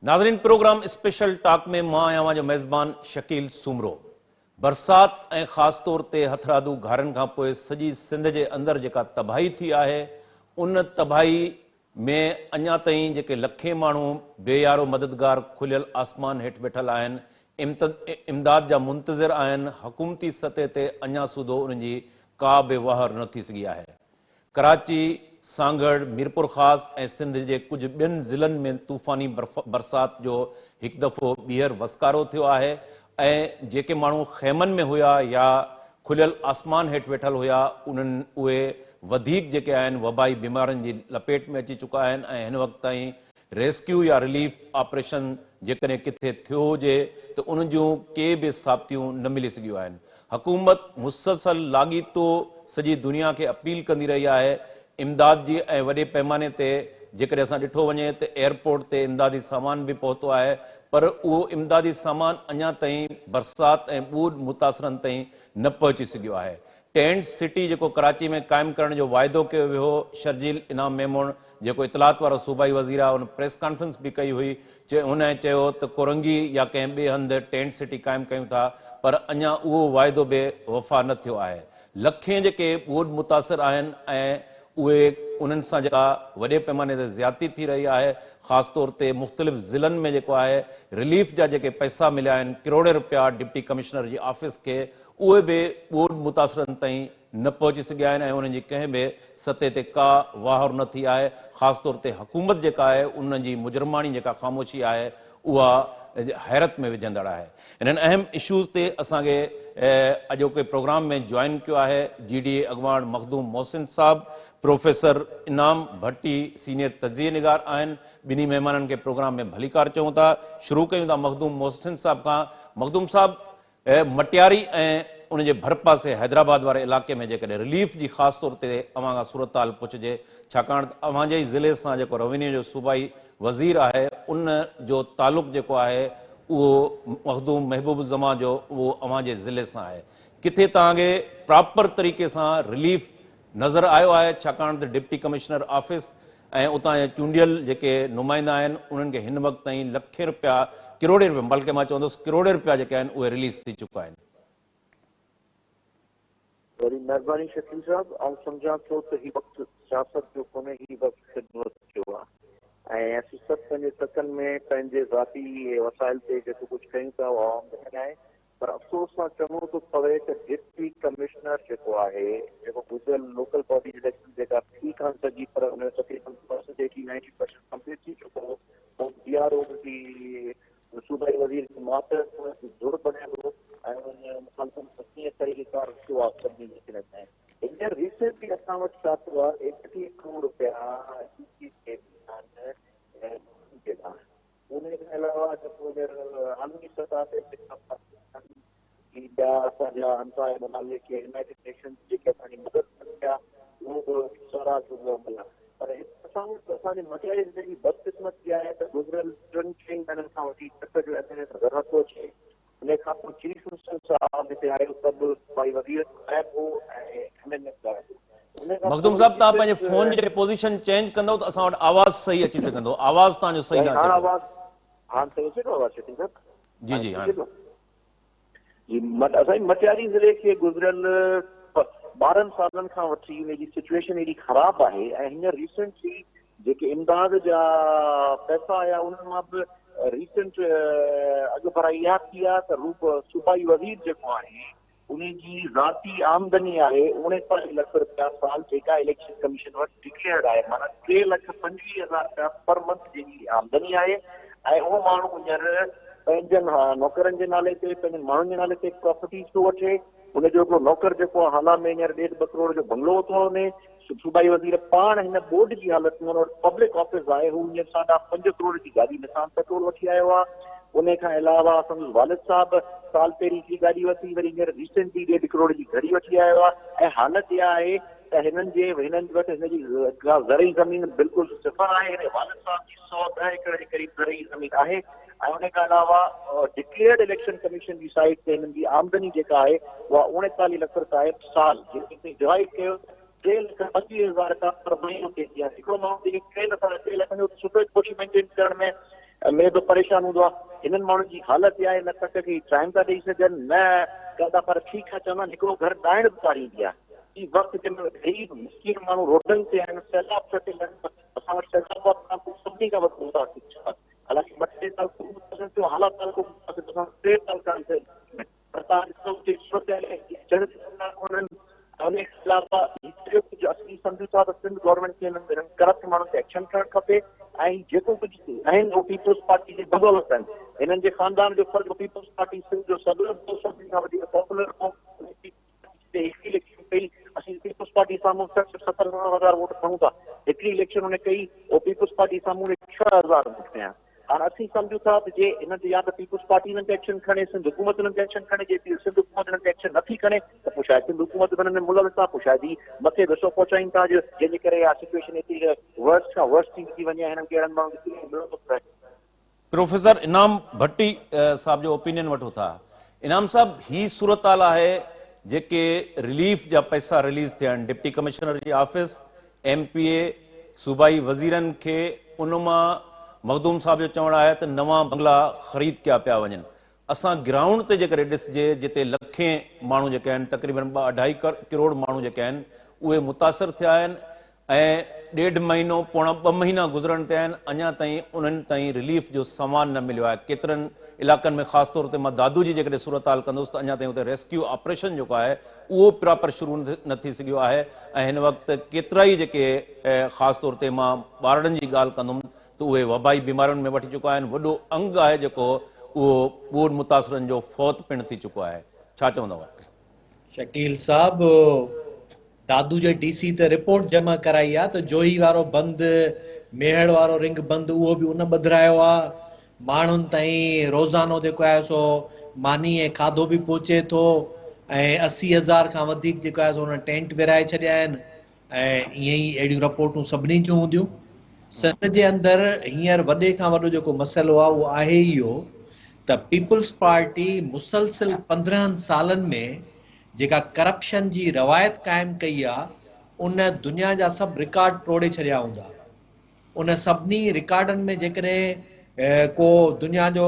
ناظرين programme special talk ۾ مان آهيان اوهان جو ميزبان شڪيل سومرو. برسات ۽ خاص طور تي هٿرادو گهارن کان پوء سڄي سنڌ جي اندر جيڪا تباهي ٿي آهي ان تباهي ۾ اڃا تائين جيڪي لکين ماڻهو بي يارو مددگار کليل آسمان هيٺ ويٺل آهن امداد جا منتظر آهن حڪومتي سطح تي اڃا سوڌو انهن جي ڪا به واهر نه ٿي سگهي آهي. ڪراچي، سانگهڙ، ميرپورخاص ۽ سنڌ جي ڪجهه ٻين ضلعن ۾ طوفاني برسات جو هڪ دفعو ٻيهر وسڪارو ٿيو آهي ۽ جيڪي ماڻهو خيمن ۾ هيا يا کليل آسمان هيٺ ويٺل هيا انهن اهي وڌيڪ جيڪي آهن وبائي بيمارين جي لپيٽ ۾ اچي چڪا آهن ۽ هن وقت تائين ريسڪيو يا رليف آپريشن جيڪڏهن ڪٿي ٿيو هجي ته ان جون ڪي به ثابتيون نه ملي سگهيون آهن. حڪومت مسلسل لاڳيتو سڄي دنيا کي اپيل ڪندي رهي آهي امداد جي ۽ وڏي پئماني تي جيڪڏهن اسان ڏٺو وڃي ته ايئرپورٽ تي امدادي سامان به پهتو آهي پر اهو امدادي سامان اڃا تائين برسات ۽ ٻوڏ متاثرن تائين نه پهچي سگهيو آهي. ٽينٽ سٽي جيڪو ڪراچي ۾ قائم ڪرڻ جو واعدو ڪيو ويو هو، شرجيل انعام ميمڻ جيڪو اطلاعات وارو صوبائي وزير آهي ان پريس ڪانفرنس به ڪئي هئي هن چيو ته ڪورنگي يا ڪنهن ٻئي هنڌ ٽينٽ سٽي قائم ڪيون ٿا پر اڃا اهو واعدو به وفا نه ٿيو آهي. لکين جيڪي ٻوڏ متاثر آهن ۽ اهي انهن سان جيڪا وڏي پئماني تي زيادتي ٿي رهي آهي خاص طور تي مختلف ضلعن ۾ جيڪو آهي رليف جا جيڪي پئسا مليا آهن ڪروڙين رپيا ڊپٽي ڪمشنر جي آفيس کي اهي به ٻوڏ متاثرن تائين نه پهچي سگهيا آهن ۽ انهن جي ڪنهن به سطح تي ڪا واهر نه ٿي آهي، خاص طور تي حڪومت جيڪا آهي ان جي مجرماڻي جيڪا خاموشي آهي اها حيرت ۾ وجهندڙ آهي. انهن اهم اشوز تي اسان کي اڄوڪي پروگرام ۾ جوائن ڪيو آهي جي ڊي اي اڳواڻ مخدوم محسن صاحب، پروفيسر انعام ڀٽي سينيئر تجزيي نگار آهن، ٻنهي مهمانن کي پروگرام ۾ ڀليڪار چئون ٿا. شروع ڪيون ٿا مخدوم محسن صاحب کان. مخدوم صاحب! مٽياري ۽ ان جي ڀرپاسي حيدرآباد واري علائقي ۾ جيڪڏهن رليف جي خاص طور تي اوهان کان صورتحال پڇجي ڇاڪاڻ ته اوهان جي ئي ضلعي سان جيڪو روينيو جو صوبائي وزير آهي ان جو تعلق جيڪو آهي اهو مخدوم محبوب الزمان جو اهو اوهان جي ضلعي سان آهي ڪٿي توهان کي پراپر طريقي سان رليف نظر آيو آهي ڇاڪاڻ ته ڊپٽي ڪمشنر آفيس ۽ اتان جا چونڊيل جيڪي نمائندا آهن انهن کي هن وقت تائين لکين رپيا ڪروڙين رپيا بلڪه مان چوندس ڪروڙين رپيا جيڪي آهن اهي رليز ٿي چڪا آهن. وڏي مهرباني شڪيل صاحب آئون سمجهان ٿو ته هي وقت سياست جو ڪونهي هي وقت خدمت جو آهي ۽ اسين سڀ پنهنجي تڪن ۾ پنهنجي ذاتي وسائل تي جيڪو ڪجهه ڪيون پيا اهو عوام جي لاء آهي پر افسوس سان چوڻو ٿو پوي ته ڊپٽي ڪمشنر جيڪو آهي جيڪو گذريل لوڪل باڊيز اليڪشن جيڪا ٿي ڪانه سگهي پر ان جو تقريبن percent eighty ninety percent complete ٿي چڪو هو پوء ڊي آر او جي صوبائي وزير جي ماتحت ڌر بڻيل هو ۽ ان مخالفن سان ڪيئن طريقيڪار رکيو آهي سڀني جي ٿيڻ ۾ هينئر ريسينٽلي اسان وٽ ڇا ٿيو آهي 31 ڪروڙ رپيا ڊي سي کي جي لاء ان کان علاوه جيڪو هينئر عالمي سطح تي جيڪا پاڪستان جي ٻيا اسان جا همسايه ممالڪ يا يونائيٽيڊ نيشنز جيڪي اسان جي مدد ڪن پيا اهو به هڪ ساراهه جوڳو عمل آهي پر هت اسان وٽ اسان جي مٽياري ضلعي جي بدقسمتي آهي ته گذريل ٽن چئن مهينن کان وٺي تڪ جو ايم اين اي نظر نٿو اچي ان کان پوء چيف منسٽر صاحب هتي آيو ته به صوبائي وزير غائب هو ۽ ايم اين اي به غائب هو. ان کان مخدوم پوء صاحب توهان پنهنجي ريسينٽ فون جي پوزيشن چينج ڪندؤ ته اسان وٽ آواز صحيح اچي سگهندو آواز توهان جو صحيح سائين نه اچي هاڻ پيو. آواز هاڻ صحيح اچي ٿو آواز شڪيل صاحب جي هاڻ جي صحيح هاڻ اچي ٿو جي اسان جي مٽياري ضلعي کي گذريل 12 سالن کان وٺي ان جي سچويشن ايڏي خراب آهي ۽ هينئر ريسينٽلي جيڪي امداد جا پئسا آيا انهن مان به ريسنٽ اڳڀرائي اها ٿي آهي ته روپ صوبائي وزير جيڪو آهي ان جي ذاتي آمدني آهي 39 لک رپيا سال جيڪا اليڪشن ڪميشن وٽ ڊڪليئرڊ آهي معنيٰ 3 لک 25 هزار رپيا پر منٿ جنهن جي آمدني آهي ۽ اهو ماڻهو هينئر پنهنجن نوڪرن جي نالي تي پنهنجن ماڻهن جي نالي تي پراپرٽيز ٿو وٺي ان جو هڪڙو نوڪر جيڪو آهي هالا ۾ هينئر ڏيڍ ٻه ڪروڙ جو بنگلو ورتو آهي ان صوبائي وزير پاڻ هن ٻوڏ جي حالت ۾ ان وٽ پبلڪ آفيس آهي، هو هينئر ساڍا پنج ڪروڙ جي گاڏي نسان پيٽرول وٺي آيو آهي، انهي کان علاوه سندس والد صاحب سال پهرين هڪڙي گاڏي ورتي وري هينئر ريسينٽلي ڏيڍ ڪروڙ جي گهڙي وٺي آيو آهي ۽ حالت اها آهي ته هنن جي هنن وٽ هن جي ڪا زرعي زمين بلڪل صفر آهي، هن جي والد صاحب جي 110 ايڪڙ جي قريب زرعي زمين آهي ۽ انهي کان علاوه ڊڪليئرڊ اليڪشن ڪميشن جي سائيٽ تي هنن جي آمدني جيڪا آهي اها 39 لک رپيا آهي سال جيڪڏهن ڊوائيڊ ڪيو ته ٽي لک 25 هزار رپيا پر مهينو ٿئي ٿي. هاڻي هڪڙو ماڻهو جيڪي ٽي لک ٽي لکن جو سفيد پوشي مينٽين ڪرڻ ۾ ۾ به پريشان هوندو آهي. هنن ماڻهن جي حالت اها آهي نه ڪک کي ٽائيم ٿا ڏئي سگهن نه ڪا ٿا پر ٺيڪ آهي چوندا آهن هڪڙو گهر ڏائڻ به ڪاريندي آهي. هي وقت جنهن مهل غريب مسڪين ماڻهو روڊن تي آهن سيلاب ڇٽيل آهن اسان وٽ سيلاب وارو تعلقو سڀني کان وڏو متاثر ٿيو آهي حالانڪه مٺي تعلقو به متاثر ٿيو هالا تعلقو به متاثر ٿيو اسان وٽ ٽي تعلقا آهن سنڌ ۾ پر توهان ڏسو اتي صورتحال اهڙي اچڻ به ڏنا ڪونهن ان کي خلاف هي سڄو ڪجهه اسين سمجهون ٿا ته سنڌ گورنمينٽ کي انهن ڪرپٽ ماڻهن تي ايڪشن کڻڻ کپي ۽ جيڪو ڪجهه آهن اهو پيپلز پارٽي جي بدولت آهن هنن جي خاندان جو فرد پيپلز پارٽي سنڌ جو صدر به هو سڀني کان وڌيڪ پاپولر هو هڪڙي اليڪشن ڪئي اسين پيپلز پارٽي سامهون 60 70 هزار ووٽ کڻون ٿا هڪڙي اليڪشن هن ڪئي اهو پيپلز پارٽي سامهون 6000 ووٽ کنيا هاڻ اسين سمجهون ٿا ته جي انهن تي يا ته پيپلز پارٽي انهن تي ايڪشن کڻي، سنڌ حڪومت انهن تي ايڪشن کڻي، جي سنڌ حڪومت انهن تي ايڪشن نٿي کڻي ته پوء شايد سنڌ حڪومت به انهن ۾ ملوث آهي، پوء شايد هي مٿي به حصو پهچائين ٿا جو جنهن جي ڪري اها سچوئيشن ايتري ورس کان ورس ٿيندي ٿي وڃي ۽ هنن کي اهڙن ماڻهن کي ڪيئن ملندو ٿو رهي. پروفيسر انعام ڀٽي صاحب جو اوپينين وٺو ٿا. انعام صاحب هي صورتحال آهي جيڪي رليف جا پئسا رليز ٿيا آهن ڊپٽي ڪمشنر جي آفيس ايم پي اي، صوبائي وزيرن کي ان مان مخدوم صاحب جو چوڻ آهي ته نوان بنگلا خريد ڪيا پيا وڃن. اسان گرائونڊ تي جيڪڏهن ڏسجي جتي لکين ماڻهو جيڪي آهن تقريبن ٻه اڍائي ڪروڙ ماڻهو جيڪي آهن اهي متاثر ٿيا آهن ۽ ڏيڍ مهينو پوڻا ٻه مهينا گذرڻ تي آهن اڃا تائين انهن تائين رليف جو سامان نه مليو آهي ڪيترن علائقن ۾ خاص طور تي مان دادو جي جيڪڏهن صورتحال ڪندس ته اڃا تائين اتي ريسڪيو آپريشن جيڪو آهي اهو پراپر شروع نه ٿي سگهيو آهي ۽ هن وقت ڪيترائي جيڪي خاص طور تي مان ٻارڙن جي ڳالهه ڪندم ته اهي وبائي بيمارين ۾ وٺي چڪا آهن وڏو انگ آهي جيڪو اهو ٻوڏ متاثرن جو فوت پڻ ٿي چڪو آهي ڇا چوندؤ؟ شڪيل صاحب دادو جي ڊي سي ته رپورٽ جمع ڪرائي آ ته جوهي وارو بند، ميهڙ وارو رنگ بند اهو به ان ٻڌرايو آ. ماڻهن تائين روزانو جيڪو آهي سو ماني ۽ کاڌو به پهچي ٿو ۽ 80 هزار کان وڌيڪ جيڪو آهي سو انهن ٽينٽ ورهائي ڇڏيا آهن ۽ ائين ئي اهڙيون رپورٽون سڀني جون هونديون. سنڌ جي اندر هينئر وڏي کان وڏو جيڪو مسئلو آ اهو آهي اهو ته پيپلز پارٽي مسلسل 15 سالن ۾ جيڪا ڪرپشن جي روايت قائم ڪئي آ ان دنيا جا سڀ رڪارڊ ٽوڙي ڇڏيا هوندا. ان سڀني رڪارڊن ۾ جيڪڏهن ڪو دنيا جو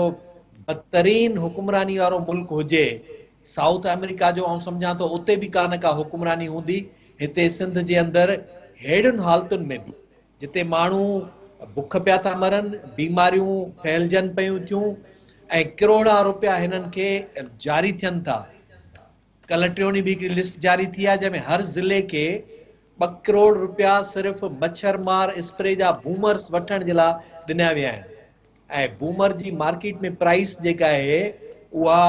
بدترين حڪمراني وارو ملڪ هجي سائوٿ آمريڪا جو آئون سمجهان ٿو اتي به ڪا نه ڪا حڪمراني هوندي هتي سنڌ جي اندر ههڙين حالتن ۾ به جتي ماڻهو بک پيا ٿا مرن، بيماريون ڦهلجن پيون ٿيون ۽ ڪروڙها روپيا هنن کي جاري ٿين ٿا. ڪلهه ٽيون ڏينهن به هڪڙي لسٽ جاري ٿي آهي جنهن ۾ هر ضلعي کي ٻه ڪروڙ روپيا صرف مڇر مار اسپري جا بومرز وٺڻ جي لاء ڏنا ويا آهن ۽ بومر جي مارڪيٽ ۾ پرائس جيڪا آهي اها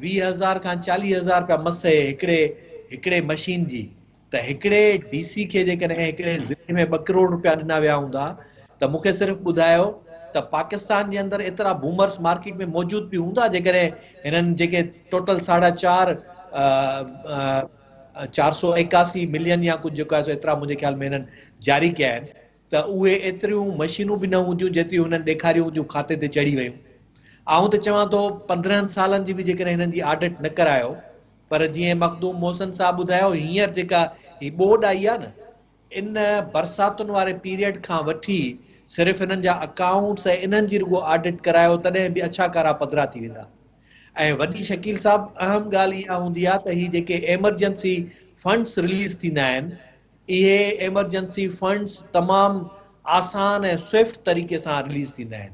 20 هزار کان 40 هزار روپيا مس آهي هڪڙي هڪڙي مشين جي. ته هڪڙي ڊي سي کي جيڪڏهن هڪڙي ضلعي ۾ ٻه ڪروڙ روپيا ڏنا ويا هوندا ته مون کي صرف ٻڌايو ته پاڪستان جي اندر ايترا بومرس مارڪيٽ ۾ موجود به هوندا جيڪڏهن هنن جيڪي ٽوٽل ساڍا چار 481 ملين يا ڪجهه جيڪو آهي سو ايترا منهنجي خيال ۾ هنن جاري ڪيا آهن ته اهي ايتريون مشينون به نه هونديون جيتريون هنن ڏيکاريون هونديون کاتي تي چڙهي ويون آئون ته چوان ٿو 15 سالن جي به جيڪڏهن هنن جي آڊٽ نه ڪرايو پر جيئن مخدوم محسن صاحب ٻڌايو هينئر جيڪا هي ٻوڏ آئي آهي نه ان برساتن واري پيريڊ کان وٺي صرف انهن جا اڪائونٽس ۽ انهن جي رڳو آڊٽ ڪرايو تڏهن به اڇا ڪارا پڌرا ٿي ويندا ۽ وڏي شڪيل صاحب اهم ڳالهه اها هوندي آهي ته هي جيڪي ايمرجنسي فنڊس رليز ٿيندا آهن اهي ايمرجنسي فنڊس تمام آسان ۽ سوئفٽ طريقي سان رليز ٿيندا آهن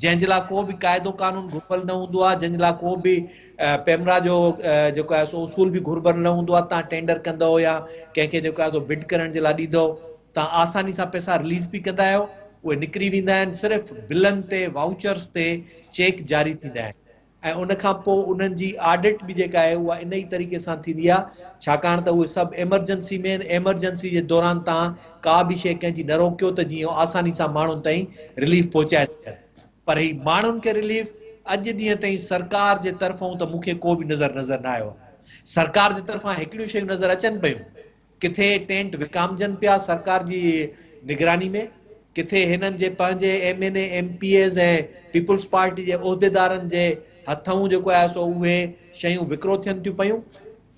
جنهن جي لاء ڪو به قاعدو قانون گهربل نه هوندو آهي، جنهن جي لاء ڪو به پيمرا جو جيڪو آهي سو اصول به گهربل نه هوندو آهي، تان ٽينڊر ڪندؤ يا ڪنهن کي جيڪو آهي سو بڊ ڪرڻ جي لاء ڏيندؤ تان آساني سان پئسا رليز به ڪندا آهيو، اهي نڪري ويندا آهن، صرف بلن تي وائوچرز تي چيڪ جاري ٿيندا آهن. ۽ ان کان پوء انهن جي آڊٽ به جيڪا آهي اها ان ئي طريقي سان ٿيندي آهي ڇاڪاڻ ته اهي سڀ ايمرجنسي ۾ آهن ايمرجنسي جي دوران توهان ڪا به شيء ڪنهن جي نه روڪيو ته جيئن اهو آساني سان ماڻهن تائين رليف پهچائي سگهن پر هي ماڻهن کي رليف اڄ ڏينهن تائين سرڪار جي طرفئون ته مون کي ڪو به نظر نظر نه آيو آهي سرڪار جي طرفان هڪڙيون شيون نظر اچن پيون ڪٿي ٽينٽ وڪامجن پيا سرڪار جي نگراني ۾، ڪٿي هنن جي پنهنجي M N A, M P As ۽ peoples party جي عهديدارن جي هٿئون جيڪو آهي سو اهي شيون وڪرو ٿين ٿيون پيون،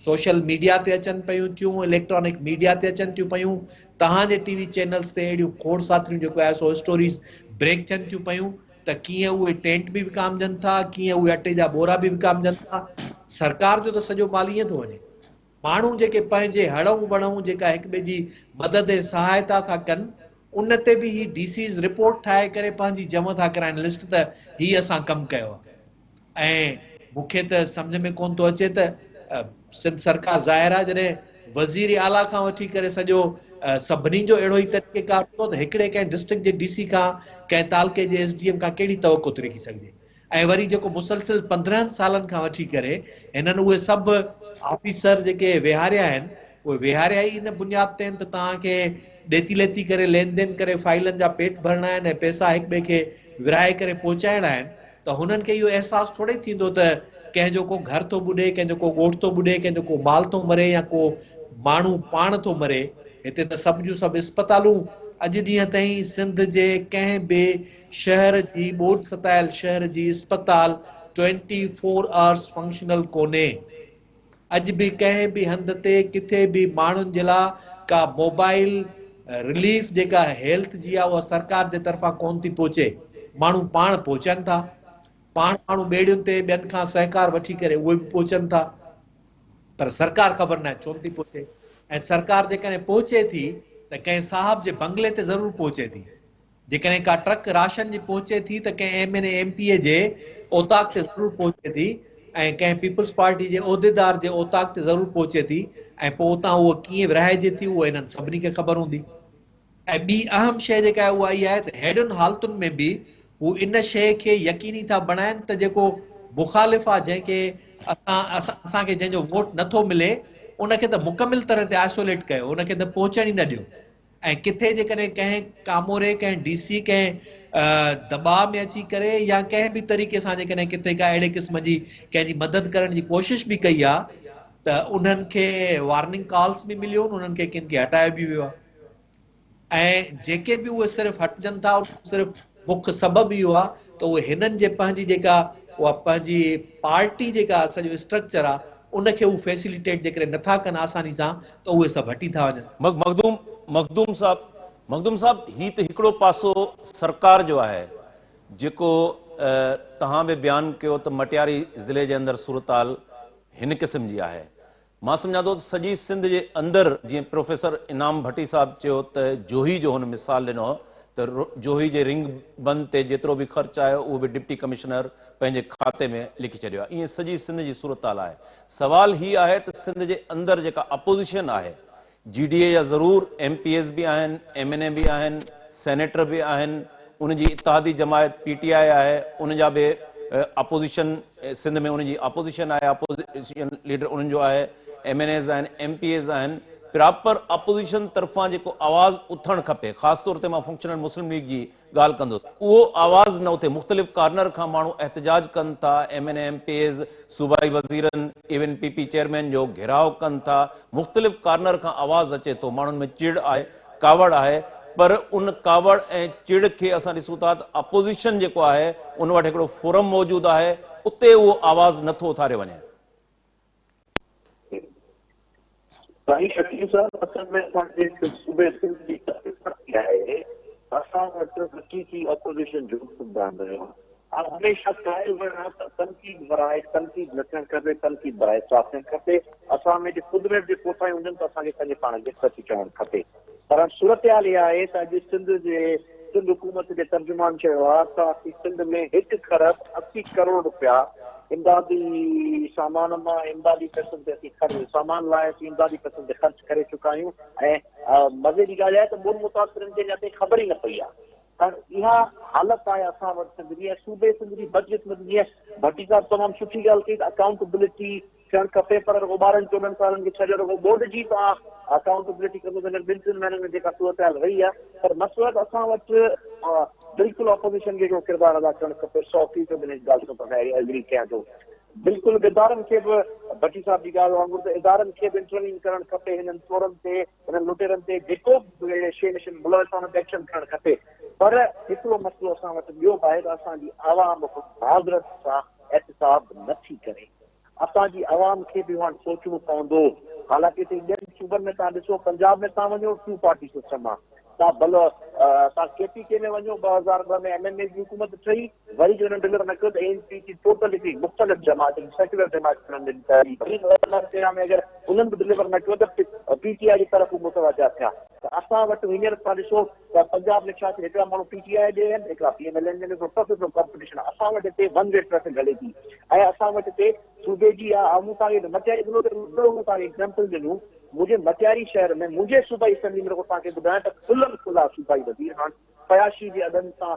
سوشل ميڊيا تي اچن پيون ٿيون، اليڪٽرانڪ ميڊيا تي اچن ٿيون پيون، توهان جي ٽي وي چينلز تي اهڙيون کوڙ ساٿريون جيڪو آهي سو اسٽوريز بريڪ ٿين ٿيون پيون ته ڪيئن اهي ٽينٽ به وڪامجن ٿا، ڪيئن اهي اٽي جا ٻورا به وڪامجن ٿا. سرڪار جو ته سڄو مال ائين ٿو وڃي. ماڻهو جيڪي پنهنجي هڙئون وڙئون جيڪا هڪ ٻئي جي مدد ۽ سهائتا ٿا ڪن ان تي به هي ڊي سيز رپورٽ ٺاهي ڪري پنهنجي جمع ٿا ڪرائن لسٽ ته هي اسان ڪم ڪيو آهي ۽ مون کي ته سمجهه ۾ ڪونه ٿو اچي ته سنڌ سرڪار ظاهر آهي جڏهن وزير اعليٰ کان وٺي ڪري سڄو سڀني جو اهڙو ئي طريقي ڪار هوندو ته هڪڙي ڪنهن ڊسٽرڪٽ جي ڊي سي کان ڪنهن تعلقي جي ايس ڊي ايم کان ڪهڙي توقع ٿي رکي سگهجي. ۽ وري جيڪو مسلسل 15 سالن کان وٺي ڪري هنن اهي سڀ آفيسر جيڪي ويهاريا آهن اهي ويهاريا ئي ان بنياد تي آهن ته توهان کي ڏيتي ليتي ڪري لين دين ڪري فائيلن جا پيٽ ڀرڻا آهن ۽ پئسا هڪ ٻئي کي ورهائي ڪري پهچائڻا آهن ته هنن کي اهو احساس ٿورئي ٿيندو ته ڪنهن جو ڪو گهر ٿو ٻڏي ڪنهن جو ڪو ڳوٺ ٿو ٻڏي ڪنهن جو ڪو مال ٿو مري يا ڪو ماڻهو پاڻ ٿو مري هتي ته سڀ جون سڀ اسپتالون اڄ ڏينهن تائين سنڌ جي ڪنهن به شهر جي ٻوڏ ستايل شهر جي اسپتال ٽوئنٽي فور آورس فنڪشنل ڪونهي. اڄ به ڪنهن به هنڌ تي ڪٿي به ماڻهن جي لا ڪا موبائل رليف جيڪا هيلٿ جي آ اها سرڪار جي طرفان ڪون ٿي پهچي. ماڻهو پاڻ پهچن ٿا. پاڻ ماڻهو ٻيڙين تي ٻين کان سهڪار وٺي ڪري اهي به پهچن ٿا. پر سرڪار خبر ناهي ڇو نٿي پهچي ۽ سرڪار جيڪڏهن پهچي ٿي ته ڪنهن صاحب جي بنگلي تي ضرور پهچي ٿي. جيڪڏهن ڪا ٽرڪ راشن جي پهچي ٿي ته ڪنهن M N A M P A جي اوطاق تي ضرور پهچي ٿي ۽ ڪنهن پيپلز پارٽي جي عهديدار جي اوطاق تي ضرور پهچي ٿي ۽ پوء اتان اهو ڪيئن ورهائجي ٿي اهو انهن سڀني کي خبر هوندي. ۽ ٻي اهم شيء جيڪا آهي اها اها آهي ته ههڙين حالتن ۾ به هو ان شيء کي يقيني ٿا بڻائن ته جيڪو مخالف آهي جنهن کي اسان اسان کي جنهن جو ووٽ نه ٿو ملي ان کي ته مڪمل طرح تي آئسوليٽ ڪيو ان کي ته پهچڻ ئي نه ڏيو. ۽ ڪٿي جيڪڏهن ڪنهن ڪاموري، ڪنهن ڊي سي ڪنهن دٻاء ۾ اچي ڪري يا ڪنهن به طريقي سان جيڪڏهن ڪٿي ڪا اهڙي قسم جي ڪنهن جي مدد ڪرڻ جي ڪوشش به ڪئي آ ته انهن کي وارننگ ڪالز به مليون انهن کي ڪن کي هٽايو به ويو آ ۽ جيڪي به اهي صرف هٽجن ٿا صرف مک سبب اهو آ ته اهي هنن جي پنهنجي جيڪا اها پنهنجي پارٽي جيڪا سڄو اسٽرڪچر آ ان کي هو فيسليٽيٽ جيڪڏهن نٿا ڪن آساني سان ته اهي سڀ هٽي ٿا وڃن. مخدوم مخدوم صاحب مخدوم صاحب هي ته هڪڙو پاسو سرڪار جو آهي جيڪو توهان به بيان ڪيو ته مٽياري ضلعي جي اندر صورتحال هن قسم جي آهي مان سمجهان ٿو ته سڄي سنڌ جي اندر جيئن پروفيسر انعام ڀٽي صاحب چيو ته جوهي جو هن مثال ڏنو ته جوهي جي رنگ بند تي جيترو به خرچ آيو اهو به ڊپٽي ڪمشنر پنهنجي کاتي ۾ لکي ڇڏيو آهي ائين سڄي سنڌ جي صورتحال آهي سوال هي آهي ته سنڌ جي اندر جيڪا اپوزيشن آهي جي ڊي اي جا ضرور ايم پي ايز به آهن، ايم اين اي به آهن، سينيٽر به آهن، ان جي اتحادي جماعت پي ٽي آء آهي، ان جا به اپوزيشن سنڌ ۾ ان جي اپوزيشن آهي، اپوزيشن ليڊر انهن جو آهي، ايم اين ايز آهن، ايم پي ايز آهن، پراپر اپوزيشن طرفان جيڪو آواز اٿڻ کپي، خاص طور تي مان فنڪشنل مسلم ليگ جي ڳالهه ڪندس اهو آواز نه اٿي مختلف ڪارنر کان ماڻهو احتجاج ڪن ٿا M N A M P As صوبائي وزيرن ايون پي پي چيئرمين جو گهيراء ڪن ٿا مختلف ڪارنر کان آواز اچي ٿو ماڻهن ۾ چڙ آهي ڪاوڙ آهي پر ان ڪاوڙ ۽ چڙ کي اسان ڏسون ٿا ته اپوزيشن جيڪو آهي ان وٽ هڪڙو فورم موجود آهي اتي اهو آواز نه ٿو اٿاريو وڃي. سائين شڪيل صاحب اصل ۾ اسان جي صوبي سنڌ جي تڪليف آهي اسان وٽ حقيقي اپوزيشن جو فقدان رهيو آهي آئون هميشه قائل رهيو آهيان ته تنقيد برائي تنقيد نه ٿيڻ کپي تنقيد برائي اصلاح ٿيڻ کپي اسان ۾ جي خود ۾ به جي ڪوتاهيون هجن ته اسان کي پنهنجي پاڻ کي سچ چوڻ کپي پر صورتحال اها آهي ته اڄ سنڌ جي سنڌ حڪومت جي ترجمان چيو آهي ته اسين سنڌ ۾ هڪ کرب 80 ڪروڙ رپيا امدادي سامان مان امدادي پئسن تي اسين خرچ سامان لاء اسين امدادي پئسن تي خرچ ڪري چڪا آهيون ۽ مزي جي ڳالهه اها آهي ته ٻوڏ متاثرن کي اڃا تائين خبر ئي نه پئي آهي هاڻ اها حالت آهي اسان وٽ سنڌ جي ۽ صوبي سنڌ جي بدقسمتي جيئن ڀٽي صاحب تمام سٺي ڳالهه ڪئي ته اڪائونٽبلٽي ٿيڻ کپي پر رڳو ٻارهن چوڏهن سالن کي ڇڏي رڳو ٻوڏ جي توهان اڪائونٽبلٽي ڪندو ته هنن ٻن ٽن مهينن ۾ جيڪا صورتحال رهي آهي پر مسئلو آهي ته اسان وٽ بلڪل اپوزيشن کي هڪڙو ڪردار ادا ڪرڻ کپي سو فيصد ان ڳالهه سان توهان ايگري ڪيان ٿو بلڪل به ادارن کي به ڀٽي صاحب جي ڳالهه وانگر ته ادارن کي به انٽروين ڪرڻ کپي هنن چورن تي هنن لٽيرن تي جيڪو به اهڙي شي ۾ ملوث آهن تي ايڪشن کڻڻ کپي پر هڪڙو مسئلو اسان وٽ ٻيو به آهي ته اسان جي عوام به معذرت سان احتساب نه ٿي ڪري. اسان جي عوام کي به هاڻ سوچڻو پوندو. حالانڪه هتي ٻين صوبن ۾ توهان ڏسو پنجاب ۾ توهان وڃو ٽو پارٽي سسٽم آ. توهان بل توهان ڪي پي ڪي ۾ وڃو 2002 ۾ ايم ايم اي جي حڪومت ٺهي وري جو انهن ڊليور نه ڪيو ته اي اين پي جي ٽوٽل هڪڙي مختلف جماعت هڪڙي سيڪيولر جماعت انهن ڏني ته وري 2013 ۾ اگر انهن به ڊليور نه ڪيو ته پي ٽي آء جي طرف هو متوجه ٿيا ته اسان وٽ هينئر توهان ڏسو ته پنجاب ۾ ڇا ٿيو هڪڙا ماڻهو پي ٽي آء ڏي آهن هڪڙا پي ايم ايل اين ڏي هڪڙو ٽف هڪڙو ڪمپٽيشن آهي اسان وٽ هتي ون وي ٽريفڪ هلي ٿي ۽ اسان وٽ هتي صوبي جي اها آمهون توهان کي مٽياري ضلعو ته مون توهان کي ايگزامپل ڏنو منهنجي مٽياري شهر ۾ منهنجي صوبائي اسيمبلي ۾ رڳو توهان کي ٻڌايان ته کلم کلا صوبائي وزير هاڻ فياشي جي اڏن تان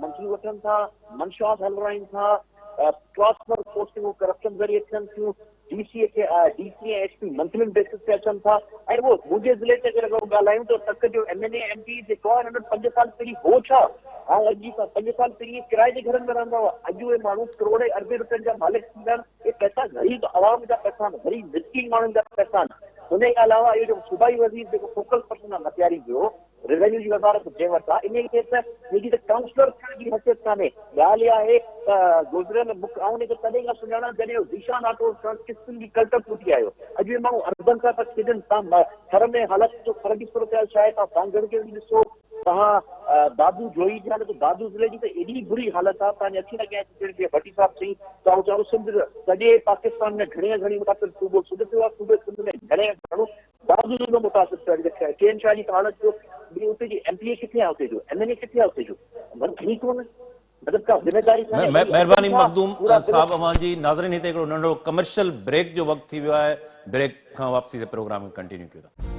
منظوريون وٺن ٿا، منشيات هلرائين ٿا، ٽرانسفر پوسٽنگون ڪرپشن ذريعي ٿين ٿيون، ڊي سي کي ڊي سي ۽ ايس پي منٿلين بيسز تي اچن ٿا ۽ اهو منهنجي ضلعي تي اگر ڳالهايون ته تڪ جو ايم اين اي ايم پي جيڪو آهي هنن پنج سال پهرين هو ڇا؟ هاڻ اڄ جي پنج سال پهرين ڪرائي جي گهرن ۾ رهندا هئا اڄ اهي ماڻهو ڪروڙين اربين روپين جا مالڪ ٿي ويا آهن. اهي پئسا غريب عوام جا پئسا آهن، غريب مسڪين ماڻهن جا پئسا آهن. ان کان علاوه اهو جيڪو صوبائي وزير جيڪو فوڪل پرسن آهي مٽياري جو روينيو جي وزارت جنهن وٽ آهي انهي کي ته ان جي ته ڪائونسلر ٿيڻ جي حيثيت ڪانهي. ڳالهه اها آهي ته گذريل مک آئون ان کي تڏهن کان سڃاڻان جڏهن اهو ذيشان آٽو سان قسطن جي ڪلٽ ڦٽي آيو. اڄ اهي ماڻهو اربن سان پيا کيڏن. توهان ٿر ۾ حالت ڏسو ٿر جي صورتحال ڇا آهي توهان سانگهڙ کي وڃي ڏسو. توهان دادو جوئي جي حالت دادو ضلعي جي ته ايڏي بري حالت آهي توهان جي اکين اڳيان اچي جيئن ڀٽي صاحب چئي ته آئون چوان ٿو سنڌ سڄي پاڪستان ۾ گهڻي کان گهڻي متاثر صوبو سنڌ ٿيو آهي صوبي سنڌ ۾ گهڻي کان گهڻو دادو ضلعو متاثر ٿيو آهي ڪين شاهه جي ته حالت جو ٻي اتي جي ايم پي اي ڪٿي آهي اتي جو ايم اين اي ڪٿي آهي اتي جو مطلب ٿي ڪونه مطلب ڪا ذميداري ڪانهي وري اچن مهرباني ٿا مخدوم پورا بل صاحب اوهان جي ناظرين هتي هڪڙو ننڍڙو ڪمرشل بريڪ جو وقت ٿي ويو آهي بريڪ کان واپسي تي پروگرام کي ڪنٽينيو ڪيو ٿا.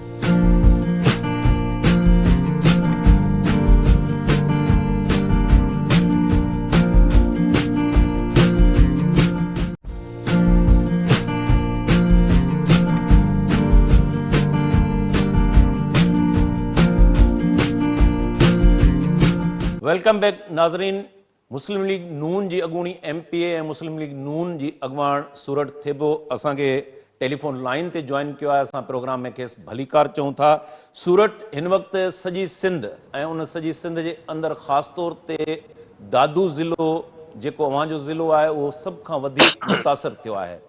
Welcome back ناظرين مسلم ليگ نون جي اڳوڻي ايم پي اي ۽ مسلم ليگ نون جي اڳواڻ سورٺ ٿيٻو اسان کي ٽيليفون لائين تي جوائن ڪيو آهي اسان پروگرام ۾ کيس ڀليڪار چئون ٿا سورٺ هن وقت سڄي سنڌ ۽ ان سڄي سنڌ جي اندر خاص طور تي دادو ضلعو جيڪو اوهان جو ضلعو آهي اهو سڀ کان وڌيڪ متاثر ٿيو آهي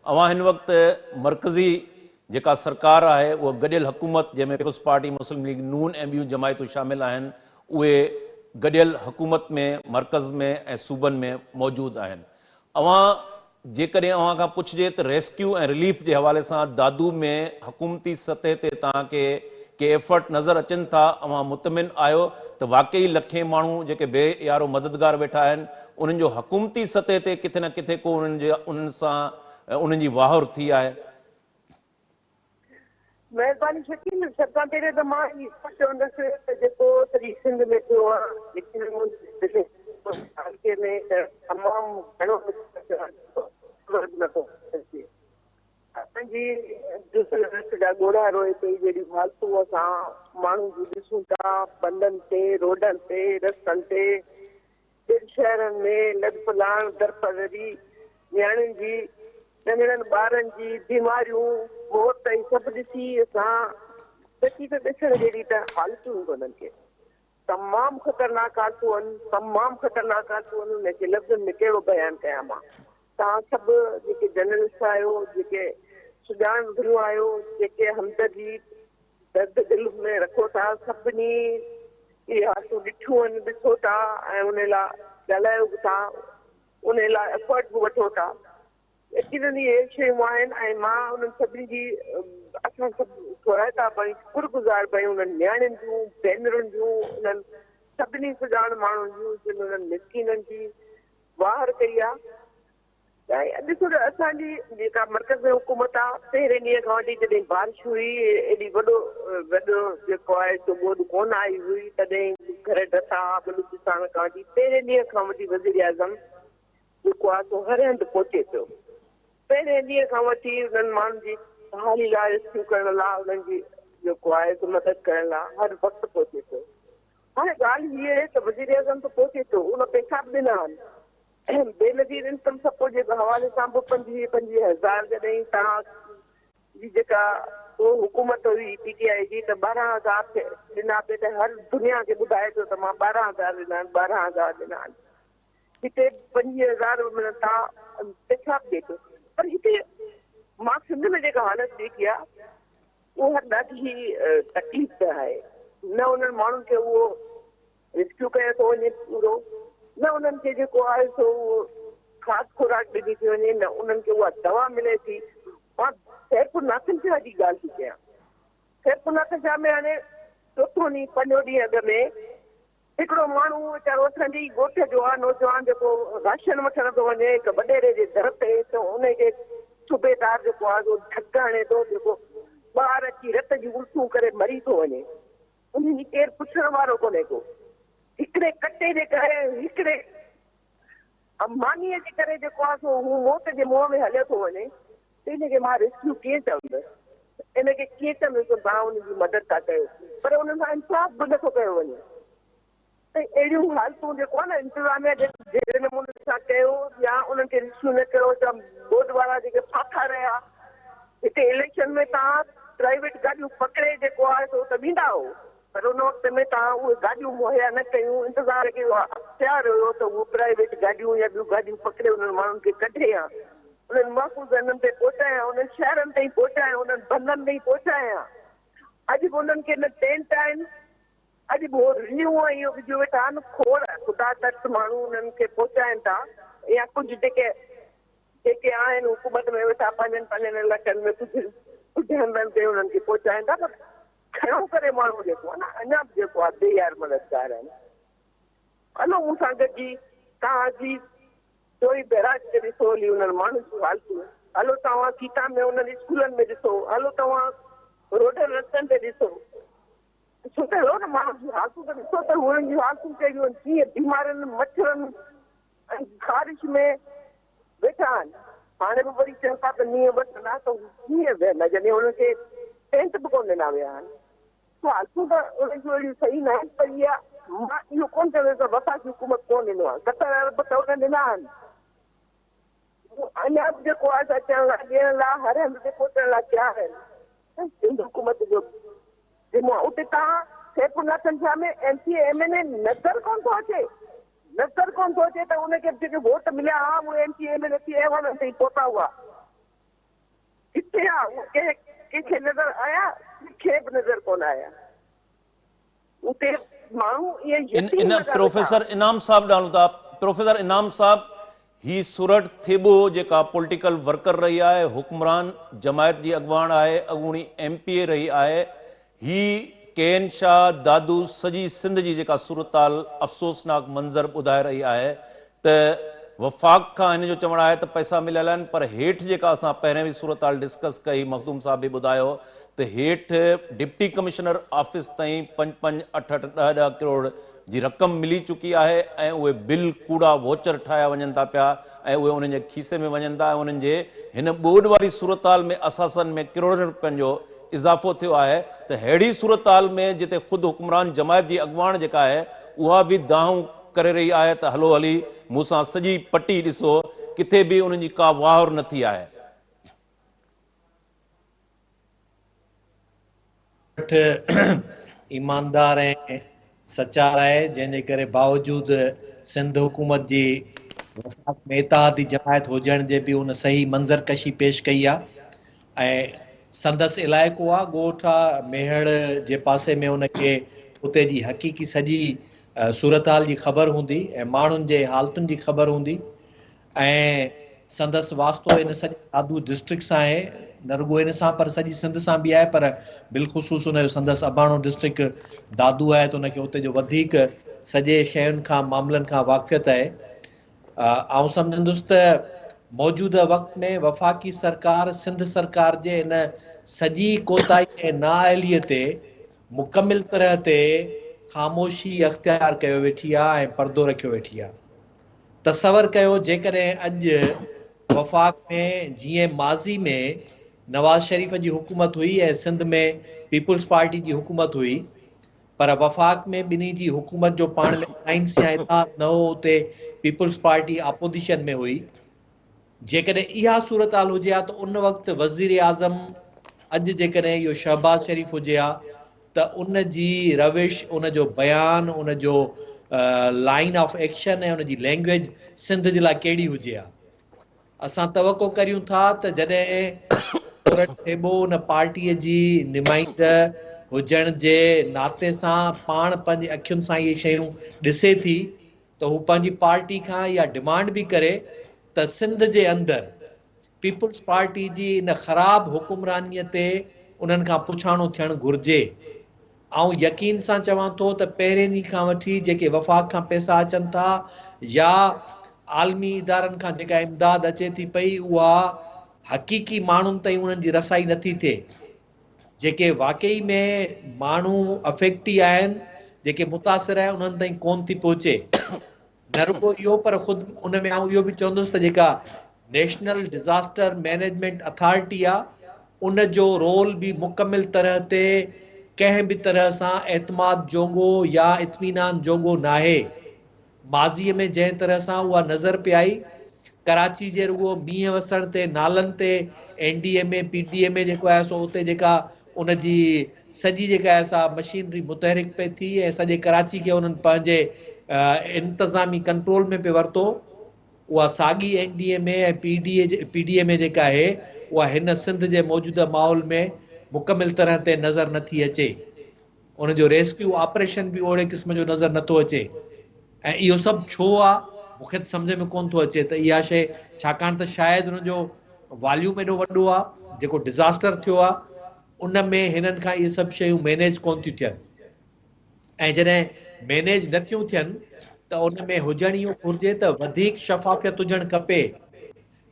اوهان هن وقت مرڪزي جيڪا سرڪار آهي اها گڏيل حڪومت جنهن ۾ پيپلز پارٽي، مسلم ليگ نون ۽ ٻيون جماعتون شامل آهن اهي گڏيل حڪومت ۾ مرڪز ۾ ۽ صوبن ۾ موجود آهن. اوهان جيڪڏهن اوهان کان پڇجي ته ريسڪيو ۽ رليف جي حوالي سان دادو ۾ حڪومتي سطح تي توهان کي ڪي ايفرٽ نظر اچن ٿا اوهان مطمئن آهيو ته واقعي لکين ماڻهو جيڪي بي يارو مددگار ويٺا آهن انهن جو حڪومتي سطح تي ڪٿي نه ڪٿي ڪو انهن جي انهن سان انهن جي واهر ٿي آهي. مهرباني شڪيل سڀ کان پهريون ته مان اهو چوندس ته جيڪو سڄي سنڌ ۾ ٿيو آهي يقينن منهنجي ضلعي تعلقي ۾ ته تمام گهڻو نقصان ٿيو آهي خبر به نٿو پئجي. اسان جي دل رت جا ڳوڙها روئي پئي جهڙيون حالتون اسان ماڻهن جون ڏسون ٿا بندن تي روڊن تي رستن تي ٻين شهرن ۾ لڏپلاڻ درپدري نياڻين جي ننڍڙن ٻارن جي بيماريون موت ۽ سڀ ڏسي اسان سچي ته ڏسڻ جهڙي ته حالتون ئي ڪونهن ڪي تمام خطرناڪ حالتون آهن تمام خطرناڪ حالتون آهن ان کي لفظن ۾ ڪهڙو بيان ڪيان مان توهان سڀ جيڪي جرنلسٽ آهيو، جيڪي سڄاڻ ڌريون آهيو، جيڪي همدردي درد دل ۾ رکو ٿا، سڀني اهي حالتون ڏٺيون آهن، ڏسو ٿا ۽ ان لاء ڳالهايو به ٿا، ان لاء افرٽ به وٺو ٿا. يقينن اهي شيون آهن ۽ مان انهن سڀني جي اسان سڀ ٿورائتا به آهيون، شڪر گذار به آهيون انهن نياڻين جون، ڀينرن جون، انهن سڀني سڄاڻ ماڻهن جون جن انهن مسڪينن جي واهر ڪئي آ ۽ ڏسو ته اسان جي جيڪا مرڪز ۾ حڪومت آ پهرين ڏينهن کان وٺي جڏهن بارش هئي ايڏي وڏو وڏو جيڪو آهي سو ٻوڏ ڪونه آئي هئي تڏهن گهر ڊٿا ها بلوچستان کان وٺي پهرين ڏينهن کان وٺي وزير اعظم جيڪو آ سو هر هنڌ پهچي پيو پهرين ڏينهن کان وٺي انهن ماڻهن جي بحالي لاء ريسڪيو ڪرڻ لاء انهن جي جيڪو آهي سو مدد ڪرڻ لاء هر وقت پهچي پيو هاڻي ڳالهه هيء آهي ته وزيراعظم ته پهچي ٿو، ان پئسا به ڏنا آهن. بينظير انڪم سپورٽ جي حوالي سان به 25 25 هزار جڏهن توهان جي جيڪا پوء حڪومت هئي پي ٽي آء جي ته 12 هزار ڏنا پئي ته هر دنيا کي ٻڌائي پيو ته مان 12 هزار ڏنا آهن 12 هزار ڏنا آهن. هتي 25 هزار معنيٰ توهان پئسا به ڏئي پيو پر هتي مان سنڌ ۾ جيڪا حالت ڏٺي آهي اها ڏاڍي تڪليف ده آهي. نه انهن ماڻهن کي اهو ريسڪيو ڪيو ٿو وڃي پورو، نه انهن کي جيڪو آهي سو اهو کاڌ خوراڪ ڏني ٿي وڃي، نه انهن کي اها دوا ملي ٿي. مان خيرپور ناٿن شاهه جي ڳالهه ٿي ڪيان. خيرپور ناٿن شاهه ۾ هاڻي چوٿون ڏينهن پنجون ڏينهن اڳ ۾ هڪڙو ماڻهو ويچارو اسان جي ئي ڳوٺ جو آهي نوجوان جيڪو راشن وٺڻ ٿو وڃي هڪ وڏيري جي در تي ته ان کي صوبيدار جيڪو آهي سو ڌڪ هڻي ٿو جيڪو ٻاهر اچي رت جون الٽيون ڪري مري ٿو وڃي. انهن جي ڪير پڇڻ وارو ڪونهي ڪو. هڪڙي ڪٽي جي ڪري هڪڙي مانيء جي ڪري جيڪو آهي سو هو موت جي منهن ۾ هليو ٿو وڃي ته ان کي مان ريسڪيو ڪيئن چوندس؟ ان کي ڪيئن چوندس ته توهان ان جي مدد ٿا ڪيو پر انهن سان انصاف به نٿو ڪيو وڃي ته اهڙيون حالتون جيڪو آهي نه انتظاميا جهڙي نموني سان ڪيو يا انهن کي ريسڪيو نه ڪيو ته ٻوڏ وارا جيڪي ڦاٿا رهيا هتي اليڪشن ۾ توهان پرائيويٽ گاڏيون پڪڙي جيڪو آهي سو ته ويندا هو پر ان وقت ۾ توهان اهي گاڏيون مهيا نه ڪيون انتظار کي اهو اختيار هيو ته اهو پرائيويٽ گاڏيون يا ٻيون گاڏيون پڪڙي انهن ماڻهن کي ڪڍي ها انهن محفوظ هنڌن تي پهچائي ها انهن شهرن تائين پهچائي ها انهن بندن تائين پهچائي ها اڄ به انهن کي نه ٽينٽ آهن اڄ به هو رليون ۽ اهو وجهيو ويٺا آهن کوڙ خدا ترس ماڻهو انهن کي پهچائين ٿا يا ڪجهه جيڪي جيڪي آهن حڪومت ۾ ويٺا پنهنجن پنهنجن علائقن ۾ ڪجهه ڪجهه هنڌن تي انهن کي پهچائين ٿا پر گهڻو ڪري ماڻهو جيڪو آهي نه اڃا به جيڪو آهي بي يار مددگار آهن. هلو مون سان گڏجي توهان اچي جوهي بئراج تي ڏسو هلي انهن ماڻهن جون حالتون هلو توهان سيتا ۾ انهن اسڪولن ۾ ڏسو هلو توهان روڊن رستن تي ڏسو ڏسو ته هلو نه ماڻهن جون حالتون ته ڏسو ته انهن جون حالتون ڪهڙيون آهن ڪيئن بيمارين مڇرن ۽ خارش ۾ ويٺا آهن. هاڻي به وري چون ٿا ته مينهن وسندا ته هو ڪيئن ويهندا جڏهن انهن کي ٽينٽ به ڪونه ڏنا ويا آهن. سو حالتون ته انهن جون اهڙيون صحيح نه آهن پر اها مان اهو ڪونه چوندس ته وفاقي حڪومت ڪونه ڏنو آهي. 70 ارب ته انهن ڏنا آهن. هو اڃا به جيڪو آهي سو اچڻ لاء ڏيڻ لاء هر هنڌ تي پهچڻ لاء تيار آهن. سنڌ حڪومت جو ذمو آهي. اتي توهان Saifullah Shah ۾ M P A M N A نظر ڪونه ٿو اچي. نظر ڪونه ٿو اچي ته ان کي به جيڪي ووٽ مليا ها اهي M P A M N A ٿي ايوانن تائين پهتا هئا. ڪٿي ها اهي ڪنهن ڪنهن کي نظر آيا ڪنهن کي به نظر ڪونه آيا. اتي ماڻهو ائين يتيم ان لڳا ويٺا. پروفيسر انعام صاحب ڏانهن هلون ٿا. پروفيسر انعام صاحب هي سورٺ ٿيٻو جيڪا پوليٽيڪل ورڪر رهي آهي، حڪمران جماعت جي اڳواڻ آهي، اڳوڻي ايم پي اي رهي آهي، هي ڪين شاهه دادو سڄي سنڌ جي جيڪا صورتحال افسوسناڪ منظر ٻڌائي رهي آهي ته وفاق کان هن جو چوڻ آهي ته پئسا مليل آهن پر هيٺ جيڪا اسان پهرين به صورتحال ڊسڪس ڪئي مخدوم صاحب به ٻڌايو ته هيٺ ڊپٽي ڪمشنر آفيس تائين پنج پنج اٺ اٺ ڏهه ڏهه ڪروڙ جي رقم ملي چڪي آهي ۽ اهي بل ڪوڙا ووچر ٺاهيا وڃن ٿا پيا ۽ اهي انهن جي کيسي ۾ وڃن ٿا ۽ انهن جي هن ٻوڏ واري صورتحال ۾ اثاثن ۾ ڪروڙين روپين جو اضافو ٿيو آهي ته ههڙي صورتحال ۾ جتي خود حڪمران جماعت جي اڳواڻ جيڪا آهي اها به دانهون ڪري رهي آهي ته هلو هلي مون سان سڄي پٽي ڏسو ڪٿي به انهن جي ڪا واهر نه ٿي آهي. اٺ ايماندار ۽ سچار آهي جنهن جي ڪري باوجود سنڌ حڪومت جي وفاق ۾ اتحادي جماعت هجڻ جي به ان صحيح منظر ڪشي پيش ڪئي آهي ۽ سندس علائقو آهي ڳوٺ آهي ميهڙ جي پاسي ۾ ان کي اتي جي حقيقي سڄي صورتحال جي خبر هوندي ۽ ماڻهن جي حالتن جي خبر هوندي ۽ سندس واسطو ان سڄي دادو ڊسٽرڪٽ سان آهي، نه رڳو ان سان پر سڄي سنڌ سان به آهي پر بالخصوص ان جو سندس اباڻو ڊسٽرڪٽ دادو آهي ته ان کي اتي جو وڌيڪ سڄي شين کان معاملن کان واقفيت آهي. آئون سمجهندس ته موجوده وقت ۾ وفاقي سرڪار سنڌ سرڪار جي ان سڄي ڪوتاهي ۽ نااهلي تي مڪمل طرح تي خاموشي اختيار ڪيو ويٺي آهي ۽ پردو رکيو ويٺي آهي. تصور ڪيو جيڪڏهن اڄ وفاق ۾ جيئن ماضي ۾ نواز شريف جي حڪومت هئي ۽ سنڌ ۾ پيپلز پارٽي جي حڪومت هئي پر وفاق ۾ ٻنهي جي حڪومت جو پاڻ ۾ الائنس يا اتحاد نه هو اتي پيپلز پارٽي اپوزيشن ۾ هئي جيڪڏهن اها صورتحال هجي ها ته ان وقت وزيراعظم اڄ جيڪڏهن اهو شهباز شريف هجي ها ته ان جي روش، ان جو بيان، ان جو لائين آف ايڪشن ۽ ان جي لينگويج سنڌ جي لاء ڪهڙي هجي ها. اسان توقع ڪريون ٿا ته جڏهن سورٺ ٿيٻو ان پارٽيء جي نمائنده هجڻ جي ناتي سان پاڻ پنهنجي اکين سان اهي شيون ڏسي ٿي ته هو پنهنجي پارٽي کان اها ڊمانڊ به ڪري ته سنڌ جي اندر پيپلز پارٽي جي ان خراب حڪمرانيء تي انهن کان پڇاڻو ٿيڻ گهرجي. آئون يقين سان چوان ٿو ته پهرين ڏينهن کان وٺي جيڪي وفاق کان پئسا اچن ٿا يا عالمي ادارن کان جيڪا امداد اچي ٿي پئي اها حقيقي ماڻهن تائين انهن جي رسائي نٿي ٿئي. جيڪي واقعي ۾ ماڻهو افيڪٽي آهن، جيڪي متاثر آهن انهن تائين ڪونه ٿي پهچي. نه رڳو اهو پر خود ان ۾ آئون اهو به چوندس ته جيڪا نيشنل ڊزاسٽر مئنيجمينٽ اٿارٽي آ ان جو رول به مڪمل طرح تي ڪنهن به طرح سان اعتماد جوڳو يا اطمينان جوڳو ناهي. ماضيء ۾ جنهن طرح سان اها نظر پئي آئي، ڪراچي جي رڳو مينهن وسڻ تي نالن تي N D M A, P D M A جيڪو آهي سو اتي جيڪا ان جي سڄي جيڪا آهي سا مشينري متحرڪ پئي ٿي ۽ سڄي ڪراچي کي انهن پنهنجي انتظامي ڪنٽرول ۾ پئي ورتو. اها ساڳي N D M A ۽ P D A P D M A جيڪا آهي اها هن سنڌ جي موجوده ماحول ۾ مڪمل طرح تي نظر نٿي اچي. ان جو ريسڪيو آپريشن به اوهڙي قسم جو نظر نٿو اچي ۽ اهو سڀ ڇو آ مون کي ته سمجهه ۾ ڪونه ٿو اچي ته اها شيء ڇاڪاڻ ته شايد ان جو واليوم ايڏو وڏو آ جيڪو ڊزاسٽر ٿيو آ ان ۾ هنن کان اهي سڀ شيون مينيج ڪونه ٿيون ٿين ۽ جڏهن مينيج نه ٿيون ٿين ته ان ۾ هجڻ اهو گهرجي ته وڌيڪ شفافيت هجڻ کپي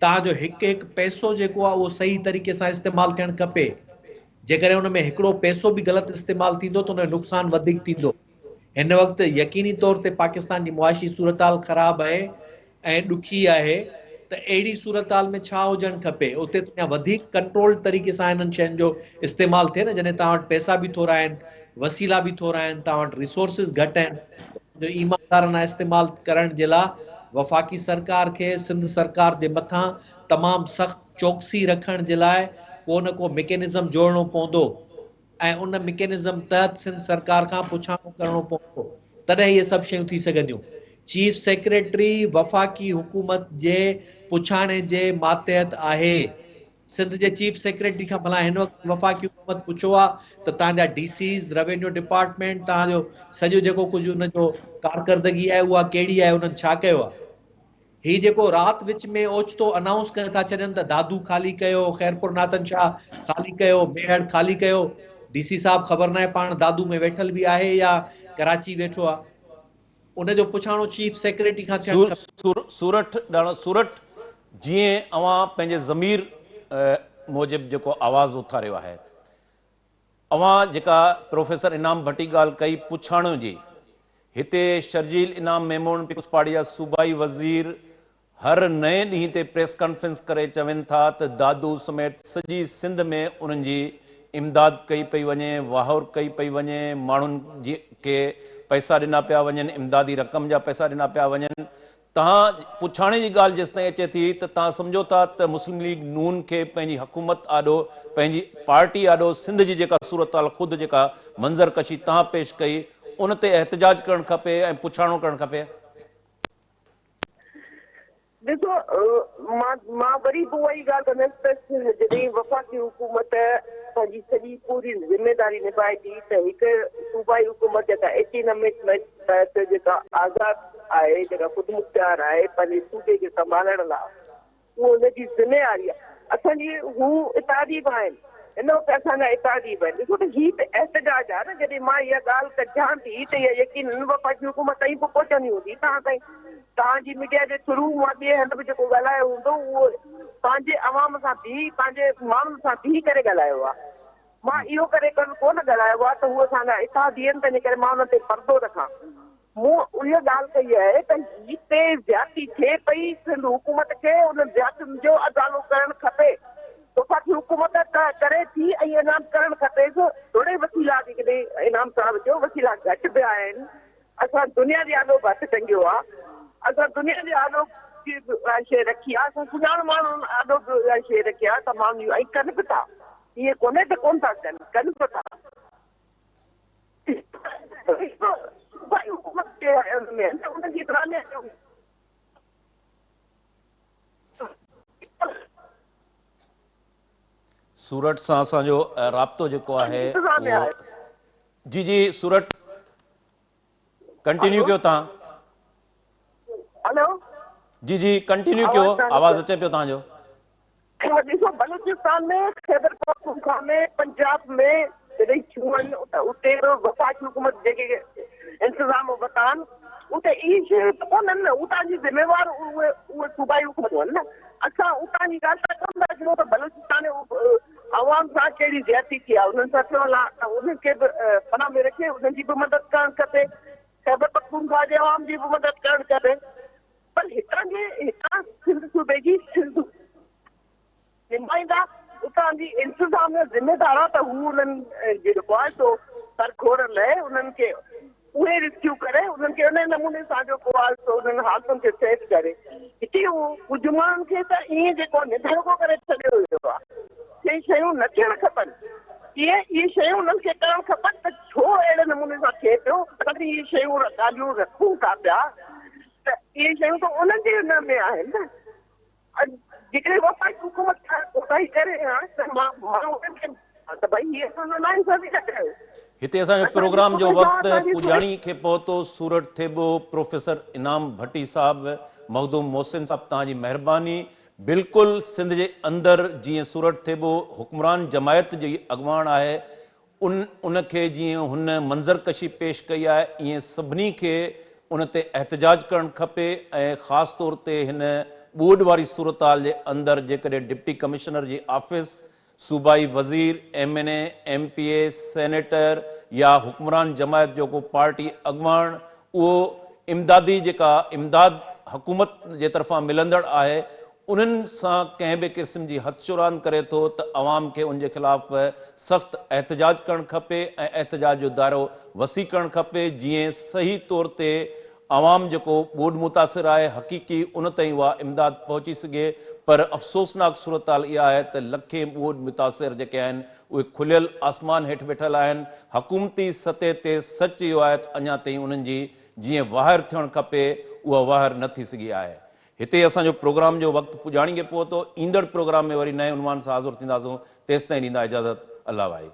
توهان جو هڪ هڪ پئسو جيڪو آهي اهو صحيح طريقي سان استعمال ٿيڻ کپي. جيڪڏهن ان ۾ هڪڙو پئسو به غلط استعمال ٿيندو ته ان جو نقصان وڌيڪ ٿيندو. هن وقت يقيني طور تي پاڪستان جي معاشي صورتحال خراب آهي ۽ ڏکي آهي ته اهڙي صورتحال ۾ ڇا هجڻ کپي؟ اتي ته اڃا وڌيڪ ڪنٽرولڊ طريقي سان انهن شين جو استعمال ٿئي نه جڏهن توهان وٽ پئسا به ٿورا آهن، وسيلا به ٿورا آهن، توهان وٽ ريسورسز گهٽ آهن ته ان جو ايماندارانه استعمال ڪرڻ جي لا وفاقي سرڪار کي سنڌ سرڪار جي مٿان تمام سخت چوڪسي رکڻ جي لاء ڪو نه ڪو مڪينزم جوڙڻو پوندو ۽ ان مڪينزم تحت سنڌ سرڪار کان پڇاڻو ڪرڻو پوندو تڏهن اهي سڀ شيون ٿي سگهنديون. چيف سيڪريٽري وفاقي حڪومت جي پڇاڻي جي ماتحت آهي. سنڌ جي چيف سيڪريٽري کان ڀلا هن وقت وفاقي حڪومت پڇيو آ ته توهان جا ڊي سيز، روينيو ڊپارٽمينٽ، توهان جو سڄو جيڪو ڪجهه ان جو ڪارڪردگي آهي اها ڪهڙي آهي انهن ڇا ڪيو آ؟ هي جيڪو رات وچ ۾ اوچتو انائونس ڪري ٿا ڇڏين ته دادو خالي ڪيو، خيرپور ناٿن شاهه خالي ڪيو، ميهڙ خالي ڪيو، ڊي سي صاحب خبر ناهي پاڻ دادو ۾ ويٺل به آهي يا ڪراچي ويٺو آ. ان جو پڇاڻو چيف سيڪريٽري کان ٿيڻ کپي. سورٺ ڏاڻو سورٺ جيئن اوهان پنهنجي ضمير موجب جيڪو آواز اٿاريو آهي اوهان جيڪا پروفيسر انعام ڀٽي ڳالهه ڪئي پڇاڻو جي هتي شرجيل انعام ميمڻ پيپلز پارٽي جا صوبائي وزير هر نئين ڏينهن تي پريس ڪانفرنس ڪري چون ٿا ته دادو سميت سڄي سنڌ ۾ انهن جي امداد ڪئي پئي وڃي، واهر ڪئي پئي وڃي، ماڻهن جي کي پئسا ڏنا پيا وڃن، امدادي رقم جا پئسا ڏنا پيا وڃن. توهان پڇاڻي جي ڳالهه جيستائين اچي ٿي ته توهان سمجهو ٿا ته مسلم ليگ نون کي پنهنجي حڪومت آڏو پنهنجي پارٽي آڏو سنڌ جي جيڪا صورتحال خود جيڪا منظر ڪشي توهان پيش ڪئي ان تي احتجاج ڪرڻ کپي ۽ پڇاڻو ڪرڻ کپي؟ ڏسو مان مان وري به اها ئي ڳالهه ڪندس ته جڏهن وفاقي حڪومت پنهنجي سڄي پوري ذميواري نڀائي ٿي ته هڪ صوبائي حڪومت جيڪا ايٽين امينڊمينٽ تحت جيڪا آزاد آهي جيڪا خودمختيار آهي پنهنجي صوبي کي سنڀالڻ لاء اهو ان جي ذميواري آهي. اسان جي هو اتحادي به آهن. هن وقت اسان جا اتحادي به آهن. ڏسو ته هي ته احتجاج آهي نه جڏهن مان اها ڳالهه ڪڍيان ٿي ته اها يقينن وفاقي حڪومت تائين به پهچندي هوندي. توهان تائين توهان جي ميڊيا جي ٿرو مان ٻئي هنڌ به جيڪو ڳالهايو هوندو اهو پنهنجي عوام سان بيهي پنهنجي ماڻهن سان بيهي ڪري ڳالهايو آهي. مان اهو ڪري ڪونه ڳالهايو آهي ته هو اسان جا اتحادي آهن تنهنجي ڪري مان انهن تي پردو رکان. مون اها ڳالهه ڪئي آهي ته هتي زيادتي ٿئي پئي، سنڌ حڪومت کي انهن زيادتين جو ازالو ڪرڻ کپي. وفاقي حڪومت ته ڪري ٿي ۽ انعام ڪرڻ کپيس، توڙي وسيلا جيڪڏهن انعام صاحب چيو وسيلا گهٽ به آهن، اسان دنيا جي آڏو به هٿ ٽنگيو آهي، اسان دنيا جي آڏو به اها شيء رکي آهي، اسان سڃاڻ ماڻهن آڏو به اها شيء رکي آهي ته ماڻهو ائين ڪن به ٿا، ائين ڪونهي ته ڪونه ٿا ڪن، ڪن به ٿا. صوبائي حڪومت کي ان ۾ ان جي ڊرامي جو سورٺ سان اسان جو رابطو جيڪو آهي اهو جي جي سورٺ ڪنٽينيو ڪيو تان. هلو. جي جي ڪنٽينيو ڪيو آواز اچي پيو تان جو. ڏسو بلوچستان ۾ خيبر پختونخوا ۾ پنجاب ۾ جڏهن ٿيون آهن ته اتي به وفاقي حڪومت جيڪي انتظام ورتا آهن اتي اهي شيون ته ڪونهن نه اتان جي ذميوار اهي اهي صوبائي حڪومتون آهن نه اسان اتان جي ڳالهه ٿا ڪريون ٿا ڏسو ته بلوچستان عوام سان ڪهڙي زيادتي ٿي آهي انهن سان ٿيل آهي ته انهن کي به پناهه ۾ رکي انهن جي به مدد ڪرڻ کپي خيبر پختونخوا جي عوام جي به مدد ڪرڻ کپي پر هتان جي هتان سنڌ صوبي جي سنڌ نمائندا اتان جي انتظاميه ذميدار آ ته هو انهن جي جيڪو آهي سو سرگهور لهي انهن کي اهي ريسڪيو ڪري انهن کي انهي نموني سان جيڪو آهي سو انهن حالتن کي سيٽ ڪري. هتي اهو ڪجهه ماڻهن کي ته ائين جيڪو نڌڻڪو ڪري ڇڏيو ويو آهي. اهي شيون نه ٿيڻ کپن. اهي اهي شيون انهن کي ڪرڻ کپن ته ڇو اهڙي نموني سان ٿئي پيو. اسان اهي شيون ڳالهيون رکون ٿا پيا ته اهي شيون ته انهن جي ان ۾ آهن نه. جيڪڏهن وفاقي حڪومت ڪا ڪوتاهي ڪري ها ته مان انهن کي ته ڀئي هي اسان سان ناانصافي ٿا ڪيو. هتي اسان جو پروگرام جو وقت پڄاڻي کي پهتو. سورٺ ٿيٻو، پروفيسر انعام ڀٽي صاحب، مخدوم محسن صاحب توهان جي مهرباني. بلڪل سنڌ جي اندر جيئن سورٺ ٿيٻو حڪمران جماعت جي اڳواڻ آهي ان ان کي جيئن هن منظر ڪشي پيش ڪئي آهي ائين سڀني کي ان تي احتجاج ڪرڻ کپي ۽ خاص طور تي هن ٻوڏ واري صورتحال جي اندر جيڪڏهن ڊپٽي ڪمشنر جي آفيس، صوبائي وزير، M N A, M P A, senator يا حڪمران جماعت جو ڪو پارٽي اڳواڻ اهو امدادي جيڪا امداد حڪومت جي طرفان ملندڙ آهي انهن سان ڪنهن به قسم جي هٿ چوراند ڪري ٿو ته عوام کي ان جي خلاف سخت احتجاج ڪرڻ کپي ۽ احتجاج جو دائرو وسيع ڪرڻ کپي جيئن صحيح طور تي عوام جيڪو ٻوڏ متاثر آهي حقيقي ان تائين اها امداد پهچي سگهي پر افسوسناڪ صورتحال اها آهي ته لکين ٻوڏ متاثر جيڪي آهن اهي کليل آسمان هيٺ ويٺل آهن حڪومتي سطح تي سچ اهو آهي ته اڃا تائين انهن جي جيئن واهر ٿيڻ کپي اها واهر نه ٿي سگهي آهي. هتي اسان جو پروگرام جو وقت پڄاڻي کي پهتو، ايندڙ پروگرام ۾ وري نئين عنوان سان حاضر ٿينداسون، تيستائين ڏيندا اجازت، الله واهي.